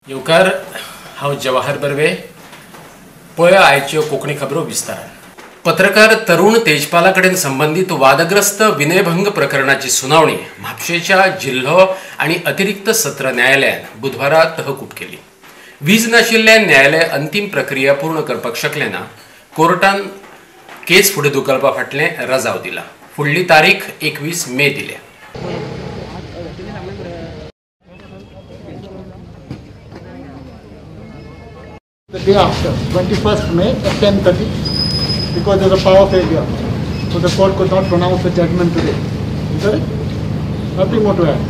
येवकार, हांव जवाहर बर्वे. पळया आयच्यो कोंकणी खबरो विस्तारान. पत्रकार तरुण तेजपाला कडेन संबंदीत वादग्रस्त विनयभंग प्रकरणाची सुनावणी म्हापशेच्या जिल्हो आनी अतिरिक्त सत्र न्यायालयान बुधवारा तहकूब केली. वीज नाशिल्ल्यान न्यायालय अंतीम प्रक्रिया पूर्ण करपाक शकलें ना. कोर्टान केस फुडें धुकलपा फाटलें रजाव दिला. फुडली तारीख 21 मे दिल्या. The day after, 21st May at 10:30, because there's a power failure, so the court could not pronounce the judgment today. Is that it? Nothing more to add.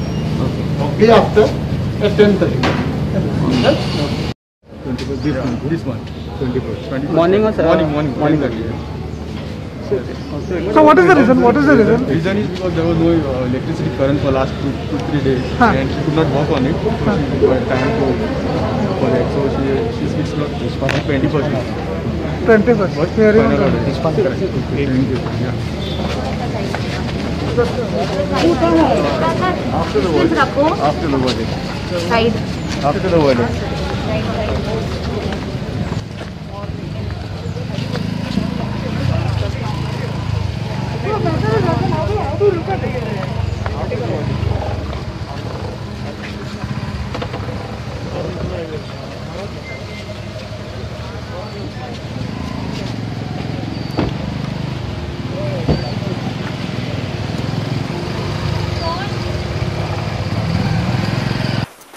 Okay. Day after at 10:30. Okay. 21st, this month. This month. 21st. Morning or sir? Morning. Morning. So what is the reason? What is the reason? Reason is because there was no electricity current for last 2-3 days, and she could not work on it. So she required time to for that. So she switched on 21st. 21st. Very good. Thank you. Yeah. After the verdict. After the verdict. Side. After the verdict.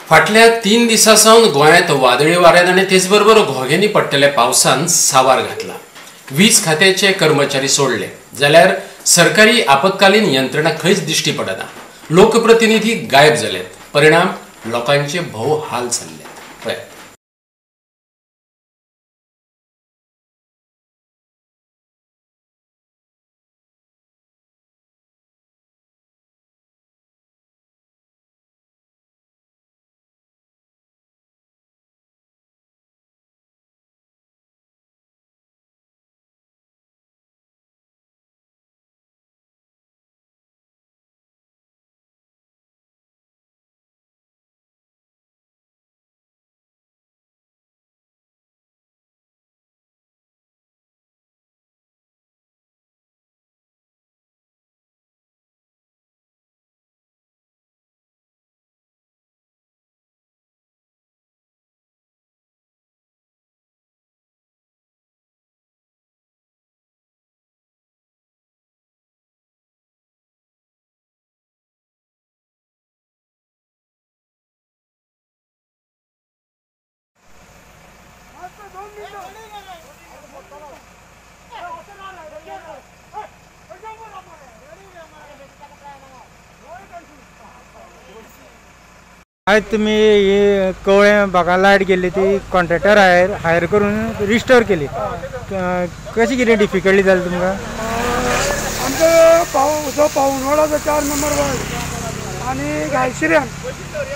फाटल्या 3 दिसां सावन गोंयांत वादळी वाऱ्यान आनी तेच बरोबर घोग्यांनी पडटल्या पावसान सावार घातला. वीज खात्याचे कर्मचारी सोडले जाल्यार सरकारी आपत्कालीन यंत्रणा खंयच दिश्टी पडना. लोकप्रतिनिधी गायब जाल्यात. परिणाम लोकांचे भोव हाल जाल्ले. आयज तुमी ही कवळें बागा लायट गेल्ली ती कॉन्ट्रॅक्टर हायर करून रिस्टोर केली. कशी कितें डिफिकल्टी जाली तुमकां? आमचो जो पावनवाडाचो 4 नंबर वार्ड आनी गायशिऱ्यान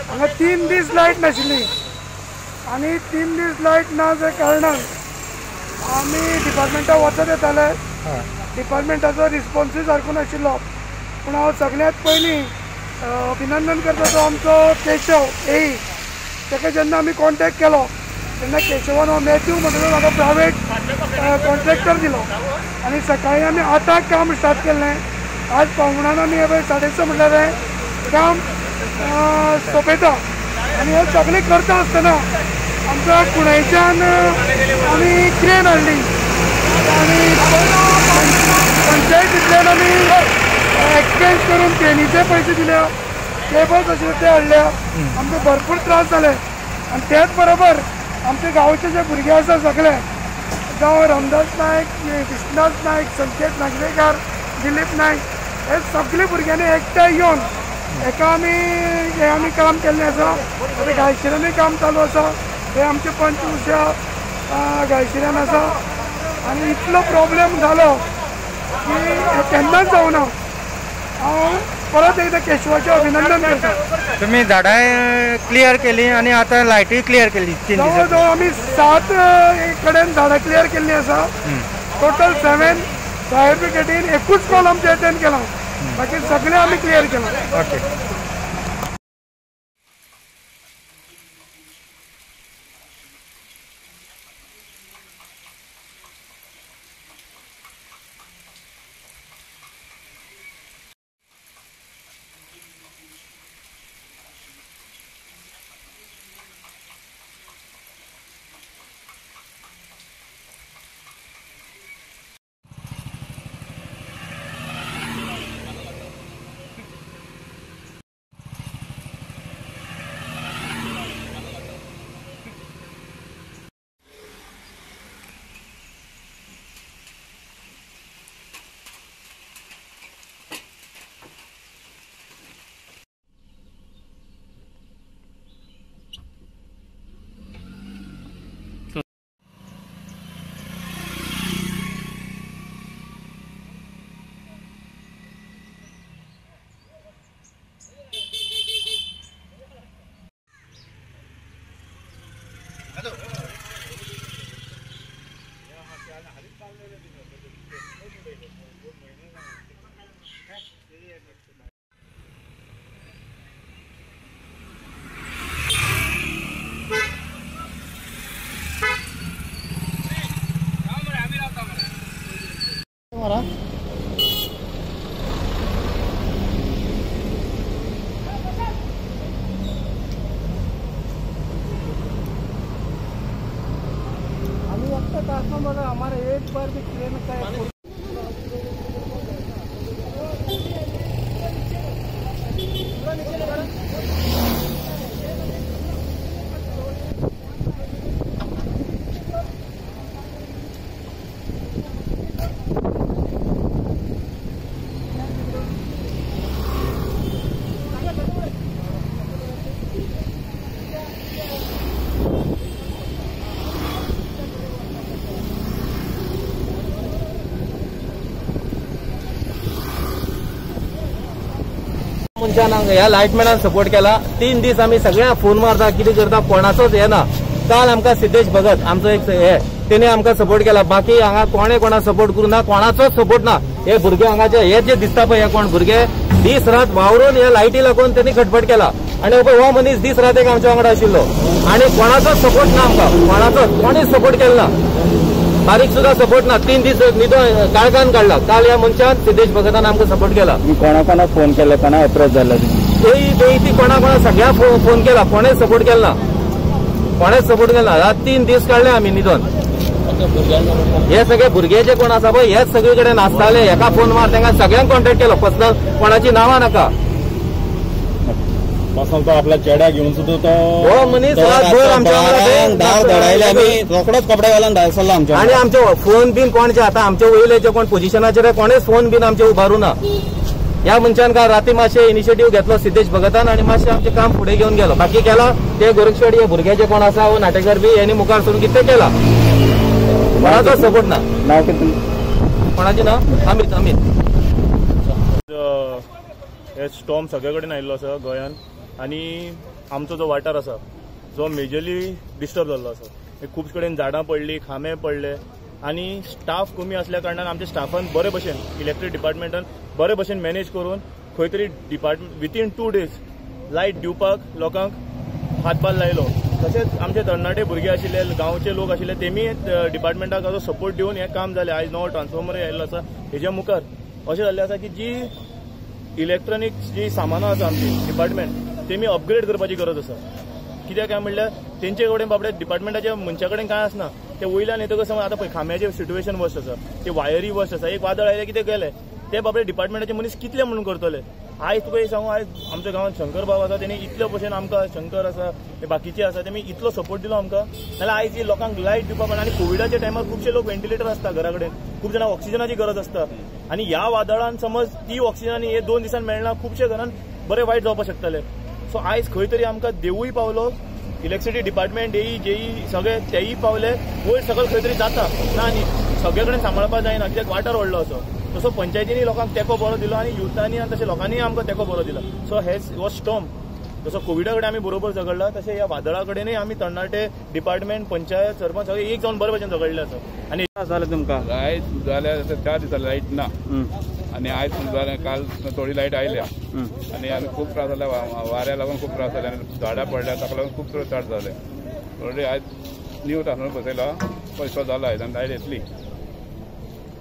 हांगा 3 दीस लायट नाशिल्ली आनी 3 दीस लायट ना त्या कारणान आमी डिपार्टमेंटाक वचत येताले. डिपार्टमेंटाचो रिस्पोन्सूय सारको नाशिल्लो. पूण हांव सगळ्यांत पयलीं अभिनंदन करता तो आमचो केशव एई. ताका जेन्ना आमी कॉन्टेक्ट केलो तेन्ना केशवान हो मॅथ्यू म्हणून म्हाका प्रायवेट कॉन्ट्रॅक्टर दिलो आनी सकाळीं आमी 8 काम स्टार्ट केल्लें. आज पावणान आमी 6:30 म्हणल्यार हें काम सोंपयता आनी हें सगळें करता आसतना आमच्या कुणयच्यान आमी क्रेन हाडली आनी पंचायतींतल्यान आमी एक्सपेन्स करून क्रेनीचे पयशे दिल्या, केबल्स आशिल्ले ते हाडल्या. आमकां भरपूर त्रास जाले आनी तेच बरोबर आमचे गांवचे जे भुरगे आसा सगळे, जावं रामदास नायक, विश्वनाथ नायक, संकेत नागवेकार, दिलीप नायक, हे सगळे भुरग्यांनी एकठांय येवन एका आमी हें आमी काम केल्लें आसा. आतां गायशिऱ्यानूय काम चालू आसा. हे आमचे पंच उशा गायशिऱ्यान आसा आनी इतलो प्रॉब्लेम जालो की केन्नाच जावना. हांव परत एकदां केशवाचें अभिनंदन करता. तुमी झाडां क्लियर केली आनी आतां लायटूय क्लियर केली. जवळ जवळ आमी 7 कडेन झाडां क्लियर केल्लीं आसा. टोटल 7 फायर ब्रिगेडीन एकूच कॉल आमचें अटेंड केला, बाकी सगळें आमी क्लियर केलां. ओके. हमारे एक बार भी क्लेम का मनशान ह्या लायटमॅनान सपोर्ट केला. 3 दीस आमी सगळ्यांक फोन मारता, कितें करता, कोणाचोच येना. काल आमकां सिद्धेश भगत आमचो एक हे तेणे आमकां सपोर्ट केला. बाकी हांगा कोणे कोणाक सपोर्ट करूं ना, कोणाचोच सपोर्ट ना. हे भुरगे हांगाचे हे जे दिसता पळय, हे कोण भुरगे दीस रात वावरून हे लायटी लागून तेणी खटपट केला. आनी पळय हो मनीस दीस रात एक आमच्या वांगडा आशिल्लो आनी कोणाचोच सपोर्ट ना आमकां, कोणाचोच कोणीच सपोर्ट केलो ना, बारीक सुद्धा सपोर्ट ना. 3 दीस न्हिदो काळखान काडला. काल ह्या मनशान सिद्धेश भगतान आमकां सपोर्ट केला. कोणा कोणाक फोन केला, कोणा अप्रोच जाला? ती कोणा कोणा सगळ्यांक फोन केला, कोणेच सपोर्ट केला ना, कोणेच सपोर्ट केला ना. 3 दीस काडले आमी न्हिदोन. हे सगळे भुरगे जे कोण आसा पळय हेच सगळे कडेन नाचताले. हेका फोन मार, तांकां सगळ्यांक कॉन्टेक्ट केलो, पर्सनल कोणाची नांवां नाका. पर्सनल तो आपला चेड्या घेऊन सुद्धा तो हो मनीस रातभर आमच्या दार धडायले. आमी रोखडोच कपडे घालून भायर सरलो आमच्या. आनी आमचे फोन बीन कोणचे आतां आमचे वयले जे कोण पोजिशनाचेर कोणेच फोन बीन आमचे उबारू ना. ह्या मनशान काल राती मातशे इनिशिएटीव घेतलो सिद्धेश भगतान आनी मातशें आमचें काम फुडें घेवन गेलो. बाकी केला ते गोरक्षवाडी हे भुरगे जे कोण आसा नाटेकर बी हेणी मुखार सरून कितें केला, कोणाचो सपोर्ट ना. नांव कितें कोणाचें नांव? अमित. अमित. हे स्टॉर्म सगळे कडेन आयिल्लो आसा गोंयांत आनी आमचो जो वाठार आसा जो मेजरली डिस्टर्ब जाल्लो आसा. खूब कडेन झाडां पडली, खांबे पडले आनी स्टाफ कमी आसल्या कारणान आमच्या स्टाफान बरे भशेन इलेक्ट्रीक डिपार्टमेंटान बरे भशेन मॅनेज करून खंय तरी डिपार्टमेंट विथीन 2 डेज लायट दिवपाक लोकांक हातभार लायलो. तशेंच आमचे तरणाटे भुरगे आशिल्ले, गांवचे लोक आशिल्ले, तेमी डिपार्टमेंटाक असो सपोर्ट दिवन हें काम जालें. आयज नवो ट्रान्सफॉर्मर आयिल्लो आसा. हेज्या मुखार अशें जाल्लें आसा की जी इलेक्ट्रॉनिक जी सामानां आसा आमची डिपार्टमेंट तेमी अपग्रेड करपाची गरज आसा. कित्याक काय म्हणल्यार तेंचे कडेन बाबडे डिपार्टमेंटाच्या मनशा कडेन कांय आसना. ते वयल्यान येतकच समज आतां पळय खांब्याचें सिट्युएशन वर्स्ट आसा, ते वायरी वर्स्ट आसा, एक वादळ आयलें की ते गेले. ते बाबडे डिपार्टमेंटाचे मनीस कितले म्हणून करतले. आयज तुका एक सांगू, आयज आमच्या गांवांत शंकर बाब आसा, तेणी इतले भशेन आमकां, शंकर आसा, ते बाकीचे आसा, तेमी इतलो सपोर्ट दिलो आमकां. नाल्यार आयज लोकांक लायट दिवपाक. आनी कोविडाच्या टायमार खुबशे लोक व्हेंटिलेटर आसता घरा कडेन, खूब जाणांक ऑक्सिजनाची गरज आसता आनी ह्या वादळान समज ती ऑक्सिजन आनी हे 2 दिसान मेळना, खुबशे घरान बरें वायट जावपाक शकतले. सो आयज खंय तरी आमकां देवूय पावलो, इलेक्ट्रिसिटी डिपार्टमेंट एई जेई सगळे तेय पावले, वयर सकयल खंय तरी जाता ना आनी सगळे कडेन सांबाळपाक जायना कित्याक वाठार व्हडलो असो. तसो पंचायतींनी लोकांक तेंको बरो दिलो आनी युथांनी आनी तशें लोकांनी आमकां तेंको बरो दिलो. सो हेच हो स्टॉर्म जसो कोविडा कडेन आमी बरोबर झगडला तशें ह्या वादळा कडेनय आमी तरणाटे डिपार्टमेंट पंचायत सरपंच सगळे एक जावन बरे भशेन झगडले आसा. आनी जालें तुमकां लायट जाल्यार 4 दीस जाले लायट ना आनी आयज जालें, काल थोडी लायट आयल्या आनी आमी खूब त्रास जाले, वाऱ्या लागून खूब त्रास जाले आनी झाडां पडल्या ताका लागून खूब त्रास जाले. थोडे आयज न्यू ट्रान्सफॉर्मर बसयला, पयसो जाला आयज आनी लायट येतली.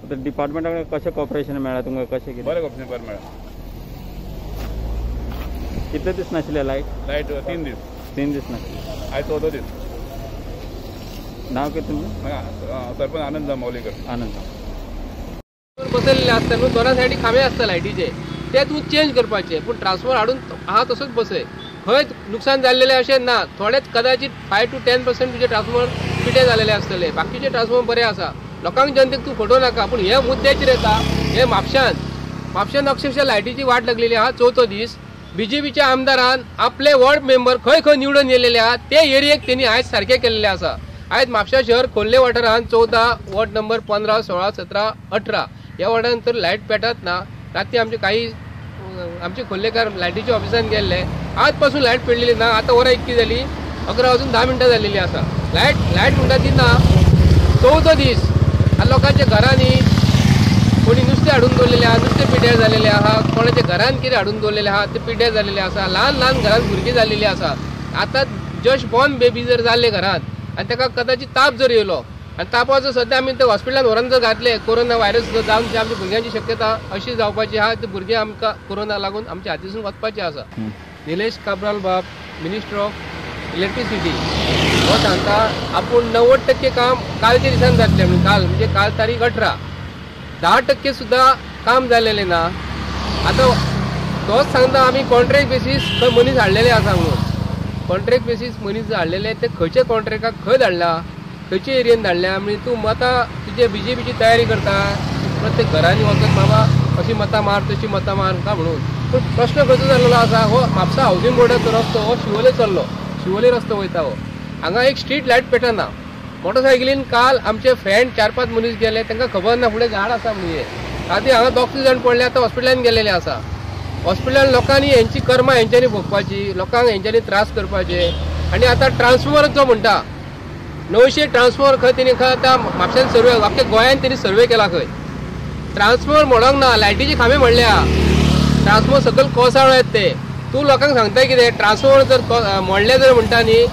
आतां डिपार्टमेंटा कडेन कशें कॉपरेशन मेळ्ळां तुमकां? कशें कितें बरें कॉपरेशन बरें मेळ्ळां. कितले दीस नाशिल्ले लायट? लायट 3 दीस. 3 दीस नाशिल्ले. आयज 14 दीस. नाव कितें तुमचें? सरपंच आनंद जांबावलीकर. आनंद. बसयलेले आसता न्हू, दोना सायडी खांबे आसता लायटीचे, ते तूं चेंज करपाचे, पूण ट्रान्सफॉर्मर हाडून आहा तसोच बसय. खंयच नुकसान जाल्लेलें अशें ना, थोडेच कदाचित 5 to 10% तुजे ट्रान्सफॉर्मर पिटे जालेले आसतले, बाकीचे ट्रान्सफॉर्मर बरे आसा. लोकांक जनतेक तूं फटोवं नाका. पूण हे मुद्द्याचेर येता, हे म्हापश्यान अक्षरशः लायटीची वाट लागलेली आहा. 4थो दीस बीजेपीच्या आमदारान आपले वॉर्ड मेंबर खंय खंय निवडून येयलेले आहा ते एरियेक तेणी आयज सारकें केल्लें आसा. आयज म्हापशा शहर खोर्ले वाठारांत 14 वॉर्ड नंबर 15, 16, 17, 18 ह्या वॉर्डान तर लायट पेटत ना. राती आमचे काही आमचे खोर्लेकार लायटीच्या ऑफिसान गेल्ले, आज पासून लायट पेडलेली ना. आतां वरां इतकी जाली, 11 वाजून 10 मिनटां जाल्लेली आसा. लायट लायट म्हणटा ती ना. 4थो दीस आनी लोकांच्या घरांनी कोणी नुस्तें हाडून दवरलेलें आहा, नुस्तें पिड्ड्यार जालेलें आहा, कोणाच्या घरान कितें हाडून दवरलेलें आहा तें पिड्ड्यार जालेलें आसा. ल्हान ल्हान घरान भुरगीं जाल्लेलीं आसा. आतां जस्ट बॉर्न बेबी जर जाल्ले घरांत आनी ताका कदाचित ताप जर येयलो आनी तापाचो सद्या आमी ते हॉस्पिटलान व्हरोन जर घातले कोरोना व्हायरस जर जावन आमच्या भुरग्यांची शक्यता अशी जावपाची आहा, ते भुरगीं आमकां कोरोना लागून आमच्या हातीसून वचपाची आसा. निलेश काब्राल बाब मिनिस्टर ऑफ इलेक्ट्रिसिटी हो सांगता आपूण 90% काम कालच्या दिसान जातलें म्हणून. काल म्हणजे काल तारीख 18, 10% सुद्दां काम जालेलें ना. आतां तोच सांगता आमी कॉन्ट्रॅक्ट बेसीस खंय मनीस हाडलेले आसा म्हणून. कॉन्ट्रॅक्ट बेसीस मनीस हाडलेले ते खंयच्या कॉन्ट्रॅक्टाक खंय धाडला, खंयचे एरियेन धाडल्या म्हणजे तूं मतां तुजे बीजेपीची तयारी करता, प्रत्येक घरांनी वचत बाबा अशी मतां मार तशी मतां मार का म्हणून. पूण प्रश्न खंयचो जाल्लो आसा, हो म्हापसा हावजींग बोर्डाचो रस्तो हो शिवोले चल्लो, शिवोले रस्तो वयता हो. हांगा एक स्ट्रीट लायट पेटना. मोटरसायकलीन काल आमचे फ्रेंड 4-5 मनीस गेले, तांकां खबर ना फुडें झाड आसा म्हणून. आदी हांगा 2 जाण पडले, आतां हॉस्पिटलान गेलेले आसा. हॉस्पिटलान लोकांनी हेंची कर्मां हेंच्यांनी भोगपाची, लोकांक हेंच्यांनी त्रास करपाचे. आनी आतां ट्रान्सफॉर्मर जो म्हणटा 900 ट्रान्सफॉर्मर खंय तेणी खंय आतां म्हापश्यान सर्वे, आख्या गोंयान तेणी सर्वे केला खंय ट्रान्सफॉर्मर मोडोंक ना, लायटीचे खांबे मोडल्या, ट्रान्सफॉर्मर सकयल कोसळ्ळे ते. तूं लोकांक सांगता कितें ट्रान्सफॉर्मर जर मोडले जर म्हणटा न्ही,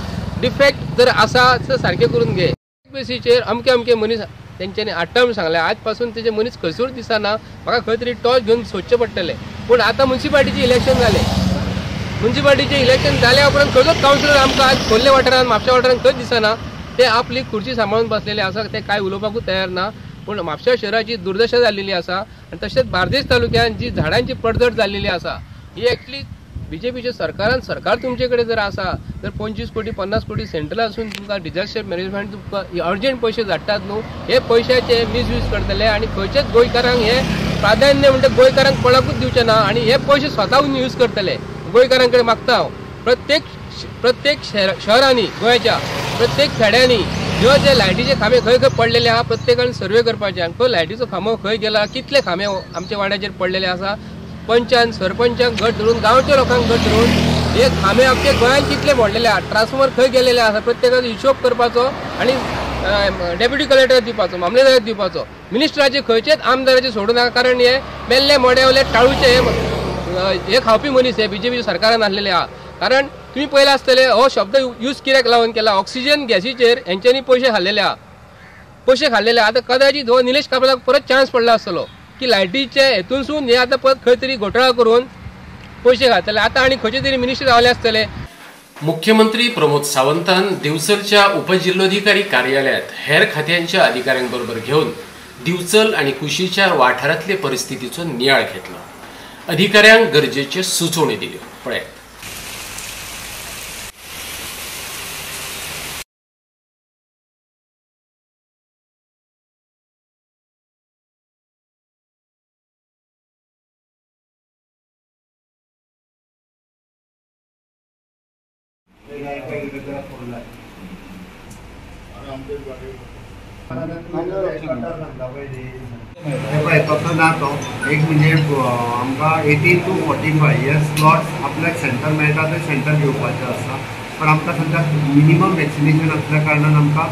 डिफेक्ट जर आसा तर सारकें करून घे. बेसीचेर अमके अमके मनीस तेंच्यांनी हाडटा म्हणून सांगलें. आज पासून तेजे मनीस खंयसूर दिसना, म्हाका खंय तरी टॉर्च घेवन सोदचें पडटलें. पूण आतां मुन्सिपालिटीचें इलेक्शन जालें, मुन्सिपालिटीचें इलेक्शन जाल्या उपरांत खंयचोच कावन्सिलर आमकां आज खोर्ले वाठारांत म्हापशा वाठारांत खंयच दिसना. ते आपली खुर्ची सांबाळून बसलेले आसा, ते कांय उलोवपाकूच तयार ना. पूण म्हापशा शहराची दुर्दशा जाल्लेली आसा आनी तशेंच बार्देस तालुक्यांत जी झाडांची पडझड जाल्लेली आसा ही एक्चुली बीजेपीच्या सरकारान, सरकार तुमचे कडेन जर आसा तर 25 कोटी 50 कोटी सेंट्रलासून तुमकां डिजास्टर मॅनेजमेंट तुमकां अर्जंट पयशे धाडटात न्हू, हे पयशाचे मिसयूज करतले आनी खंयच्याच गोंयकारांक हे प्राधान्य म्हणटा गोंयकारांक कोणाकूच दिवचें ना आनी हे पयशे स्वताहून यूज करतले. गोंयकारां कडेन मागता हांव, प्रत्येक शहरांनी गोंयच्या प्रत्येक खेड्यांनी ज्यो जे लायटीचे खांबे खंय खंय पडलेले आहा प्रत्येकान सर्वे करपाचे आनी खंय लायटीचो खांबो खंय गेला, कितले खांबे आमच्या वाड्याचेर पडलेले आसा, पंचान सरपंचांक घट धरून गांवच्या लोकांक घट धरून हे खांबे आमच्या गोंयांत कितले मोडलेले आहा, ट्रान्सफॉर्मर खंय गेलेले आसा, प्रत्येकाचो हिशोब करपाचो आनी डेप्युटी कलेक्टर दिवपाचो, मामलेदाराक दिवपाचो, मिनिस्टराचे खंयचेच आमदाराचे सोडूं नाका. कारण हे मेल्ले मोड्यावले टाळूचे हे खावपी मनीस हे बीजेपीच्या सरकारान आसलेले आहा. कारण तुमी पयले आसतले हो शब्द यूज कित्याक लावन केला, ऑक्सिजन गॅसीचेर हेंच्यांनी पयशे खाल्लेले आहा, पयशे खाल्लेले. आतां कदाचित हो निलेश काब्रालाक परत चान्स पडला आसतलो की लायटीचे हेतूनसून हे आतां परत खंय तरी घोटाळा करून पयशे घातले. आतां आनी खंयचे तरी मिनिस्टर रावले आसतले. मुख्यमंत्री प्रमोद सावंतान दिवचलच्या उपजिल्होधिकारी कार्यालयात हेर खात्यांच्या अधिकाऱ्यांबरोबर घेवन दिवचल आनी कुशीच्या वाठारांतले परिस्थितीचो नियाळ घेतलो. अधिकाऱ्यांक गरजेच्यो सुचोवण्यो दिल्यो. पळयात. तसो ना तो एक म्हणजे आमकां 18 to 45 हे स्लॉट्स आपल्याक सेंटर मेळटा ते सेंटर घेवपाचें आसा. पण आमकां सद्याक मिनिमम वॅक्सिनेशन आसल्या कारणान आमकां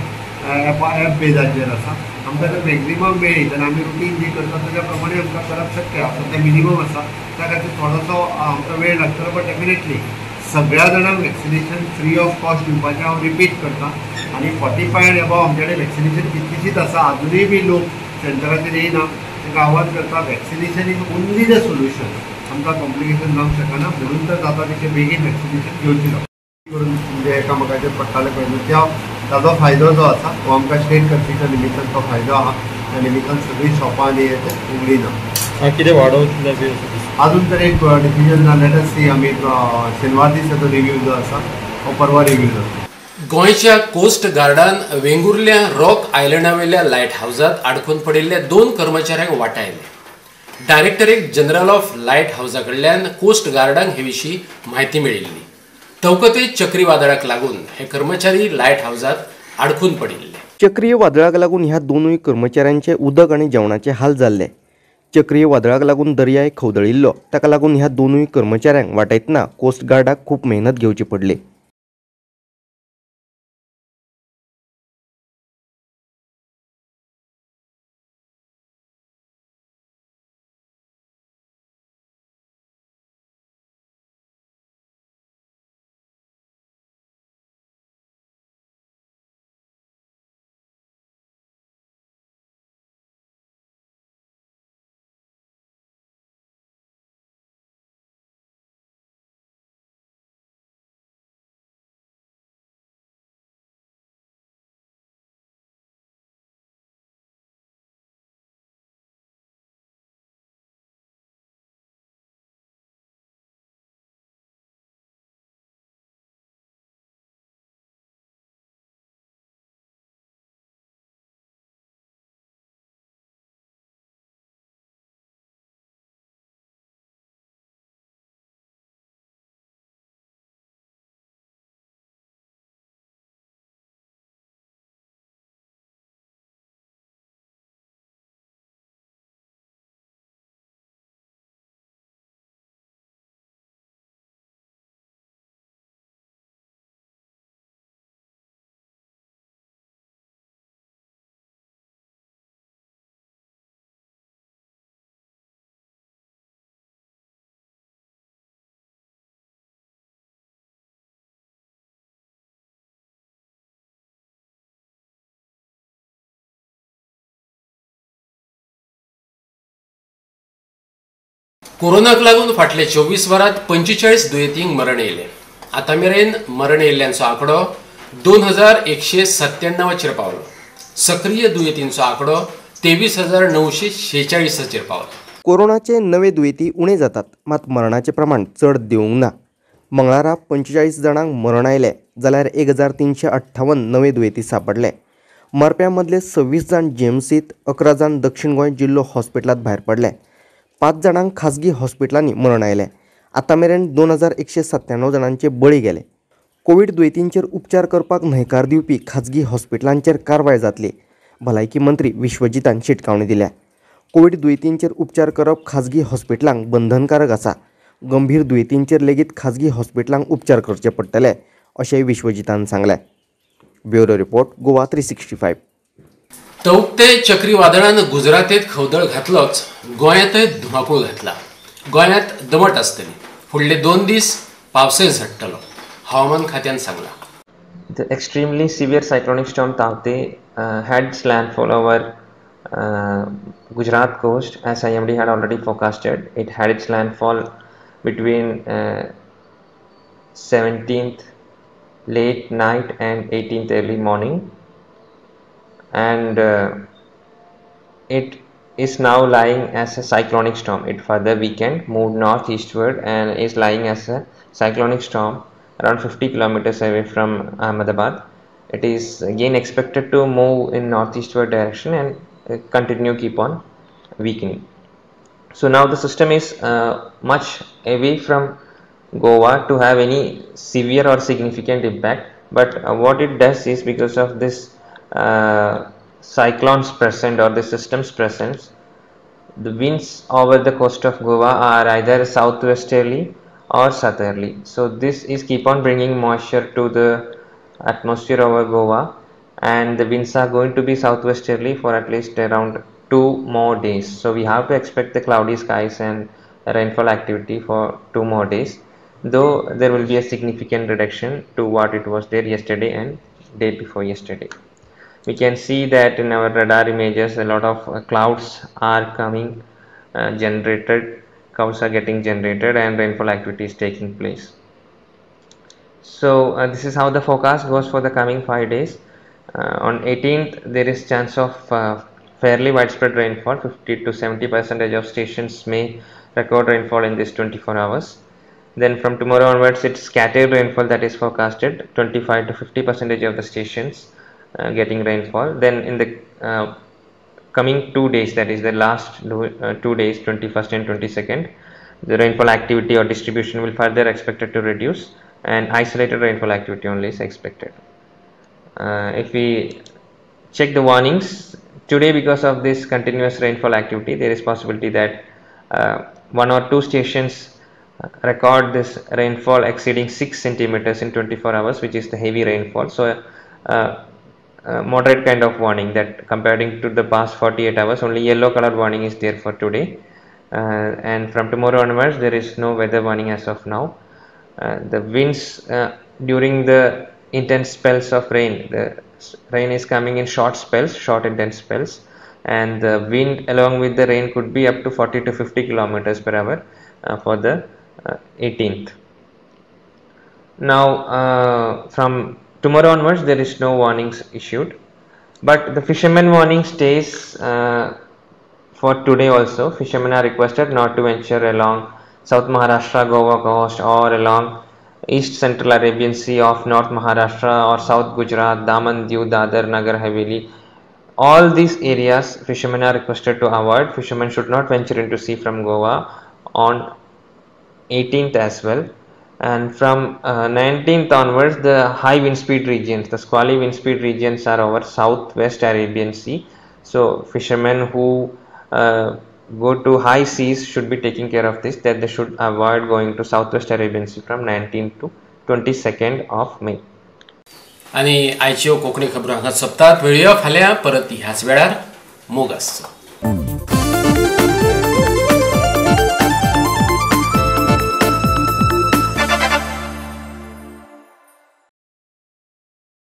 एप बेजाचेर आसा. आमकां जर मॅक्झिमम मेळ्ळी जाल्यार आमी रुटीन जी करता तेज्या प्रमाणे आमकां करप शक्य आसा. सद्या मिनिमम आसा त्या खातीर थोडोसो आमकां वेळ लागतलो, बट डेफिनेटली सगळ्या जाणांक वॅक्सिनेशन फ्री ऑफ कॉस्ट दिवपाचें हांव रिपीट करता. आनी 45 एंड एबव आमचे कडेन वॅक्सिनेशन कितलीशीच आसा, आजुनूय बी लोक सेंटराचेर येयना. तांकां आव्हान करता vaccination is only the solution, आमकां कॉम्प्लिकेशन जावंक शकना, म्हणून तर जाता तितके बेगीन वॅक्सिनेशन घेवचें लोक करून म्हणजे एकामेकाचेर पडटाले पळय न्हू, त्या ताजो फायदो जो आसा हो आमकां स्टेट कर्फ्यूच्या निमित्तान तो फायदो आहा. त्या निमित्तान सगळीं शॉपां आनी हे ते उगडी ना. कितें वाडोवचें अजून तर एक डिसिजन ना. Let us सी, आमी शेनवार दीस ताचो रिव्यू जो आसा हो परवा रिव्यू जाता. गोंयच्या कोस्ट गार्डान वेंगुर्ल्या रॉक आयलंडावेल्या लायट हावजात आडखून पडिल्ल्या 2 कर्मचाऱ्यांक वाटायले. डायरेक्टरेट जनरल ऑफ लायट हावजा कडल्यान कोस्ट गार्डांक हे विशीं म्हायती मेळिल्ली. तवकते चक्रीवादळाक लागून हे कर्मचारी लायट हावजात आडखून पडिल्ले. चक्रीय वादळाक लागून ह्या दोनूय कर्मचाऱ्यांचे उदक आनी जेवणाचे हाल जाल्ले. चक्रीय वादळाक लागून दर्याय खवदळिल्लो, ताका लागून ह्या दोनूय कर्मचाऱ्यांक वाटयतना कोस्ट गार्डाक खूब मेहनत घेवची पडली. कोरोनाक लागून फाटले 24 वरांत 45 दुयेंतींक मरण येयलें. आतां मेरेन मरण येयल्ल्यांचो आंकडो 2197 पावलो. सक्रीय दुयेंतींचो आंकडो 23,946 पावलो. कोरोनाचे नवे दुयेंती उणे जातात, मात मरणाचें प्रमाण चड देंवूंक ना. मंगळारा 45 जाणांक मरण आयलें जाल्यार 1358 नवे दुयेंती सापडले. मरप्यां मदले 26 जाण जीएमसींत, 11 जाण दक्षिण गोंय जिल्लो हॉस्पिटलांत भायर पडले. 5 जाणांक खाजगी हॉस्पिटलांनी मरण आयलें. आतां मेरेन 2197 जाणांचे बळी गेले. कोवीड दुयेंतींचेर उपचार करपाक न्हयकार दिवपी खाजगी हॉस्पिटलांचेर कारवाय जातली, भलायकी मंत्री विश्वजीतान शिटकावणी दिल्या. कोवीड दुयेंतींचेर उपचार करप खाजगी हॉस्पिटलांक बंधनकारक आसा. गंभीर दुयेंतींचेर लेगीत खाजगी हॉस्पिटलांक उपचार करचे पडटले, अशेंय विश्वजीतान सांगलें. Bureau report, Goa 365. तौक्ते चक्रीवादळान गुजरातेत खवदळ घातलोच, गोंयांतय धुमाकूळ घातला. गोंयांत दमट आसतली. फुडले 2 दीस पावसय झडटलो, हवामान खात्यान सांगला. The extremely severe cyclonic storm Tauktae had its landfall over Gujarat coast, as IMD had already forecasted. It had its landfall between 17th late night and 18th early morning, and it is now lying as a cyclonic storm. It further weakened, moved northeastward, and is lying as a cyclonic storm around 50 kilometers away from Ahmedabad. It is again expected to move in northeastward direction and continue keep on weakening. So now the system is much away from Goa to have any severe or significant impact, but what it does is, because of this cyclones present or the system's presence, the winds over the coast of Goa are either southwesterly or southerly. So this is keep on bringing moisture to the atmosphere over Goa, and the winds are going to be southwesterly for at least around 2 more days. So we have to expect the cloudy skies and rainfall activity for 2 more days, though there will be a significant reduction to what it was there yesterday and day before yesterday. We can see that in our radar images a lot of clouds are coming generated, clouds are getting generated and rainfall activity is taking place. So this is how the forecast goes for the coming 5 days. On 18th there is chance of fairly widespread rainfall. 50 to 70% of stations may record rainfall in this 24 hours. Then from tomorrow onwards it's scattered rainfall that is forecasted, 25 to 50% of the stations getting rainfall. Then in the coming 2 days, that is the last 2 days, 21st and 22nd, the rainfall activity or distribution will further expected to reduce and isolated rainfall activity only is expected. If we check the warnings today, because of this continuous rainfall activity, there is possibility that 1 or 2 stations record this rainfall exceeding 6 centimeters in 24 hours, which is the heavy rainfall. So moderate kind of warning that comparing to the past 48 hours, only yellow colored warning is there for today, and from tomorrow onwards there is no weather warning as of now. The winds during the intense spells of rain, the rain is coming in short spells, short intense spells, and the wind along with the rain could be up to 40 to 50 kilometers per hour for the 18th. Now from tomorrow onwards there is no warnings issued, but the fishermen warning stays for today also. Fishermen are requested not to venture along South Maharashtra, Goa coast or along East Central Arabian Sea of North Maharashtra or South Gujarat, Daman, Diu, Dadar, Nagar Haveli. All these areas fishermen are requested to avoid. Fishermen should not venture into sea from Goa on 18th as well. And from 19th onwards, the high wind speed regions, the squally wind speed regions are over Southwest Arabian Sea. So fishermen who go to high seas should be taking care of this, that they should avoid going to Southwest Arabian Sea from 19th to 22nd of May. आनी आयच्यो कोंकणी खबरो हांगा सोंपतात. मेळया फाल्यां परत ह्याच वेळार. मोग आसचो.